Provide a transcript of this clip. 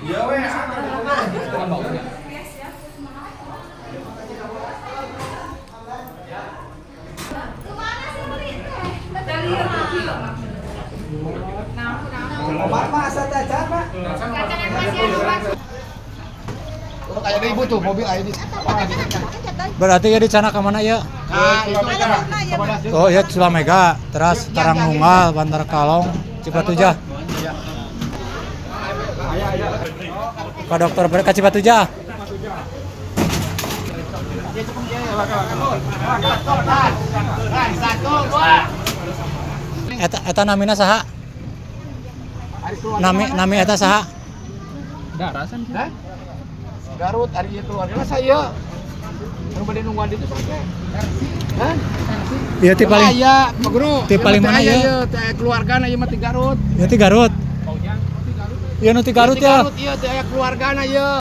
Iya weh. Kayak ibu tuh mobil aja di. Berarti ya di sana ke mana ya? Oh ya Culamega, terus Karangnunggal, Bandar Kalong, Cipatujah. Pak Dokter ke Cipatujah. Eta eta namina saha? Nami nami eta saha? Darasan. Garut ari ieu keluarga saya. Anu bade nungguan ditu sok teh. Hah? Ieu ti paling Aya, Pak Guru. Ti paling mana ieu? Teh keluargana ieu mah ti Garut. Ieu ti Garut. Ieu nu ti Garut ya. Garut ieu teh aya keluargana ieu.